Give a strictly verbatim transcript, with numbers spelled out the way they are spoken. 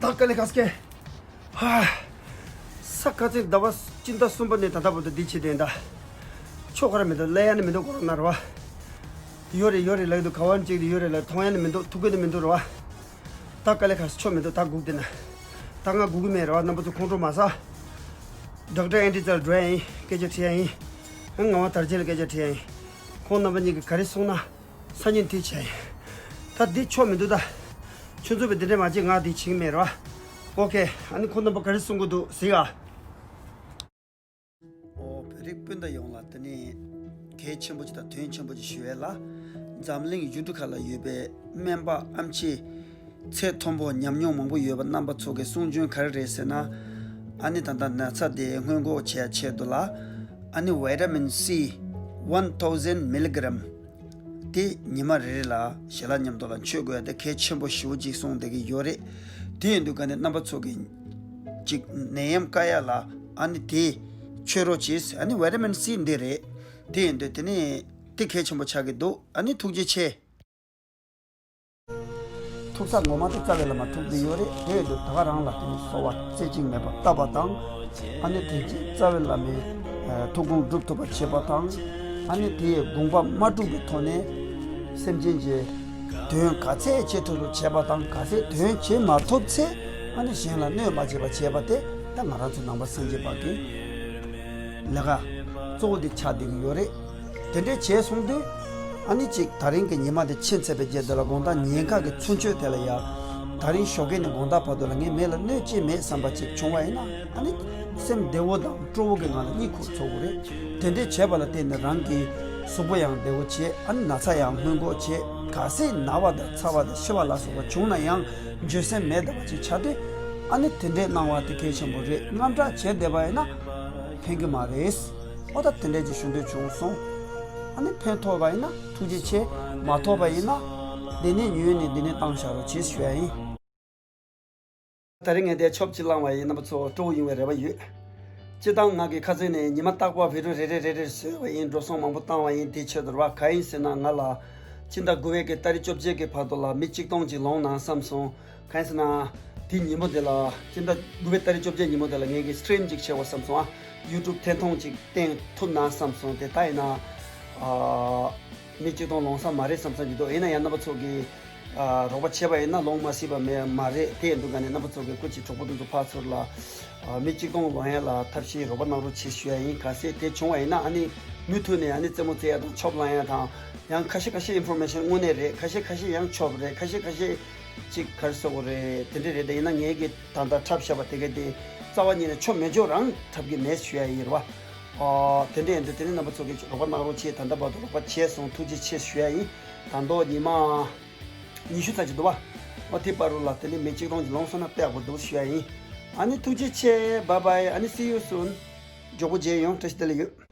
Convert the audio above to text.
ད་དཀའ་ལས་ཁག་སྐྱེ། ཧ། ས་ཁ་ཚིག་ཟླ་བ་སྤྱི་ཟླ་གསུམ་པ་ནས་ད་ལྟ་བར་དུ་འདི་བྱེད་དེ་ད། ཆོག་ག་ར་མི་འདུག་ཀླད་ཡ་ནི་མི་འདུག་གོ་ར་ན་ར་བ། ཡོད་རེད་ཡོད་རེད་ལབ་འདུག་ག་བ་ཅིག་དེ་ཡོད་རེད་ལབ་མཐོང་ཡ་ནི་མི་འདུག་ཐུག་གི་ནི་མི་འདུག་ར་བ། ད་དཀའ་ལས་ཁག་ཆོག་མི་འདུག་ད་སྒུག་དེ་ན། ད་ང་སྒུག་གི་མེད་ར་བ། རྣམ་པ་ཚོ་ཁོང་ཁྲོ་མ་ཟ། ཌོག་ཊར་ཨེན་ཌི་ཙལ་འགྲོ་ཡ་ཡིན། སྐད་ཆ་དྲི་ཡ་ཡིན། ང་ང་བ་དར་རྒྱས་ལ་སྐད་ཆ་དྲི་ཡ་ཡིན། ཁོང་རྣམ་པ་གཉིས་ཀྱིས་ག་རེ་གསུངས་ན། སང་ཉིན་དེ་བྱས། ད་འདི་ཆོག་མི་འདུག་ད། ཆུ་ཚོད་པའི་འདི་འདྲས་མ་བྱེད་ང་འདི་བྱེད་ཀྱི་མེད་ར། ཨོ་ཁེ། ཨ་ནི་ཁོ་རྣམ་པ་ག་རེ་གསུང་གི་འདུག་གཟིགས་ཨ། ཨོ་བོད་རིགས་སྤུན་ཟླ་ཡོངས་ལ་དེ་ནི་གལ་ཆེན་པོ་ཅིག་དང་དོན་ཆེན་པོ་ཅིག་ཞུ་ཡས་ལ། འཛམ་གླིང་ཡུལ་གྲུ་ཁག་ལ་ཡོད་པའི་སྨན་པ་ཨེམ་ཆི་ཚད་མཐོན་པོ་ཉམས་མྱོང་མང་པོ་ཡོད་པ་རྣམ་པ་ཚོ་གི་གསུང་རྒྱུན་ག་རེ་རེད་ཟེར་ན། ཨ་ནི་ད་ལྟ་ན་ཚ་དེ་སྔོན་འགོག་བྱེད་ཡ་ཆེད་དུ་ལ། ཨ་ནི་vitamin C one thousand milligram དེ་ཉི་མ་རེ་རེ་ལ་ཞལ་ལག་མཉམ་དུ་ལ་མཆོད་དགོས་ཡ་དེ་གལ་ཆེན་པོ་ཞེ་པོ་ཅིག་གསུངས་བསྡད་ཀྱི་ཡོད་རེད། དེ་ཡིན་དུས་ག་ནས་རྣམ་པ་ཚོ་གི་ཅིག་ནད་ཡམས་བཀག་ཡ་ལ་ཨ་ནི་དེ་མཆོད་རོགས་གྱིས། ཨ་ནི་vitamin C འདི་རེད། དེ་ཡིན་དུས་དེ་ནི་དེ་གལ་ཆེན་པོ་ཆགས་ཀྱི་འདུག་ཨ་ནི་ཐུགས་རྗེ་ཆེ། ཐུག་ས་ངོ་མ་དེ་རྩ་བའི་བླ་མ་ཐུག་གི་ཡོད་རེད། དེ་ཡོད་དུས་ད་ག་རང་ལ་དེ་ནི་གསོལ་བ་རྩེ་གཅིག་མེད་པར་བཏབ་པ་དང་། ཨ་ནི་དེ་རྗེས་རྩ་བའི་བླ་མའི་ཐུགས་དགོངས་སྒྲུབ་ཐུབ་པ་བྱེད་པ་དང་། ཨ་ནི་དེའི་དགོངས་པ་མ་བསྒྲུབས་པའི་ཐོག་ནས་སེམས་ཅན་གྱི་དོན་ག་ཚད་བྱེད་ཐུབ་ཐུབ་བྱེད་པ་དང་། ག་ཚད་དོན་བྱེད་མ་ཐུབ་ཚེ་ཨ་ནི་གཞན་ལ་གནོད་མ་བྱེད་པ་བྱེད་པ་དེ་ད་ང་རང་ཚོ་ནང་པ་སངས་རྒྱས་པ་གི་ལས་ཀ་གཙོ་བོ་དེ་ཆགས་བསྡད་ཀྱི་ཡོད་རེད། དེ་འདྲས་བྱས་སོང་དུས་ཨ་ནི་ཅིག་ད་རིང་གི་ཉི་མ་དེ་ཕྱིན་ཚར་བའི་རྗེས་དེ་ལ་དགོང་དག་ཉིན་ཁ་གི་ཚུན་ཆོད་དེ་ལ་ཡ། ད་རིང་ཞོགས་ཀས་ནས་དགོང་དག་བར་དུ་ལ་ངས་མི་ལ་གནོད་ཅི་མེད་བསམ་པ་ཅིག་བྱུང་བ་ཡིན་ན། ཨ་ནི་སེམས་བདེ་བོ་དང་སྤྲོ་བོ་གི་ངང་ལ་གཉིད་ཁུག་ཆོག་གི་རེད། དེ་འདྲས་བྱས་པ་ལ་བརྟེན་ནས་རང་གི་གཟུགས་པོ་ཡང་བདེ་བོ་བྱས། ཨ་ནི་ན་ཚ་ཡང་སྔོན་འགོག་བྱས། གལ་སྲིད་ན་བ་དང་ཚ་བ་དང་ཤི་བ་ལ་སོགས་པ་བྱུང་ན་ཡང་འགྱོད་སེམས་མེད་བསྡད་པ་ཅིག་ཆགས་དུས། ཨ་ནི་དེ་འདྲས་གནང་བ་དེ་གལ་ཆེན་པོ་རེད། དངངས་སྐྲག་བྱས་བསྡད་པ་ཡིན་ན་ཕན་གྱི་མ་རེད། ཨོ་ད་དེ་འདྲས་ཀྱི་ཞུ་འདོད་བྱུང་སོང་། ཨ་ནི་ཕན་ཐོགས་པ་ཡིན་ན་ཐུགས་རྗེ་ཆེ། མ་ཐོགས་པ་ཡིན་ན་འདི་ནས་ཉོས་ནས་འདི་ནས་བཏང་བཞག་རོགས་བྱེད་ཞུ་ཡ་ཡིན། ད་རིང་ངས་དེ་ཆོབ་ཅིག་བླངས་པ་ཡིན། རྣམ་པ་ཚོ་སྤྲོ་བོ་ཡོང་བའི་རེ་བ་ཡོད། སྤྱིར་བཏང་ང་གི་ཁ་སང་ནས་ཉི་མ་རྟག་པར་བི་ཌིའོ་རེ་རེ་རེ་རེ་བཟོས་པ་ཡིན། འགྲོ་སོང་མང་པོ་བཏང་བ་ཡིན། དེ་ཆེད་དུ་རེད་བ། གང་ཡིན་ཟེར་ན་ང་ལ་སྤྱི་ཟླ་དགུ་པའི་གི་ཏ་རིག་བཅོ་བརྒྱད་ཀྱི་བར་དུ་ལ་མི་གཅིག་སྟོང་ཅིག་ལོངས་གནང་བསམ་སོང་། གང་ཡིན་ཟེར་ན་དེ་ཉིན་མོ་དེ་ལ་སྤྱི་ཟླ་དགུ་པའི་ཏ་རིག་བཅོ་བརྒྱད་ཉིན་མོ་དེ་ལ་ངས་གི་སི་ཊི་རིམ་ཅིག་བྱེད་དགོས་བསམ་སོང་ཨ། ཡུ་ཊུབ་ཐད་གཏོང་ཅིག་བཏང་ཐུབ་ན་བསམ་སོང་། དེ་ལྟ་ཡིན་ན། ཨ། མི་གཅིག་སྟོང་ལོངས་ས་མ་རེད་བསམ་བསམ་གྱི་འདུག་ཡིན་ན་ཡང་རྣམ་པ་ཚོ་གིས་ཨ། རོགས་པ་བྱས་པ་ཡིན་ན་ལོངས་མ་སྲིད་པ་མེད་མ་རེད། དེ་ཡིན་དུས་ག་ནས་རྣམ་པ་ཚོ་གིས་སྐུ་མཁྱེན་གྲོགས་པོ་དེ་ཚོ་ཕར་ཚུར་ལ་ཨ། མི་གཅིག་སྟོང་ལོངས་ཡ་ལ་ཐབས་ཤེས་རོགས་པ་གནང་རོགས་བྱེད་ཞུ་ཡ་ཡིན། གལ་སྲིད་དེ་བྱུང་བ་ཡིན་ན་ཨ་ནི་མུ་མཐུད་ནས་ཨ་ནི་རྩེད་མོ་རྩེ་ཡ་དང་ཆོབ་ལངས་ཡ་དང་། ཡང་ཁ་ཤས་ཁ་ཤས་ཨིན་ཕོར་མེ་ཤན་དངོས་གནས་རེད། ཁ་ཤས་ཁ་ཤས་ཡང་ཆོབ་རེད། ཁ་ཤས་ཁ་ཤས་ཅིག་ག་རེ་ཟེར་དགོས་རེད། དེ་འདྲས་རེད། དེ་ཡིན་ན་ངས་གི་ད་ལྟ་འཁྲབ་བཞག་པ་དེ་ག་དེ་རྩ་བ་ཉིད་ནས་ཆོ་མེད་ཆོ་རང་འཁྲབ་གི་མེད་ཞུ་ཡ་ཡིན་རེད་བ། ཨོ། དེ་འདྲ་ཡིན་དུས་དེ་ནི་རྣམ་པ་ཚོ་གིས་རོགས་པ་གནང་རོགས་བྱེད། ད་ལྟ་བར་དུ་རོགས་པ་བྱས་སོང་། ཐུགས་རྗེ་ཆེ་ཞུ་ཡ་ཡིན། ད་མདོ་ཉི་མ་ཉི་ཤུ་ཙམ་ཅིག་འདུག་བ། ཨོ་དེ་བར་དུ་ལ་དེ་ནི་མི་གཅིག་སྟོང་ཅིག་ལོངས་སོང་ན་དཔེ་ཡག་པོ་འདུག་ཞུ་ཡ་ཡིན། ཨ་ནི་ཐུགས་རྗེ་ཆེ། Bye bye. ཨ་ནི་see you soon. མགྱོགས་པོ་མཇལ་ཡོང་། བཀྲ་ཤིས་བདེ་ལེགས་ཡོད།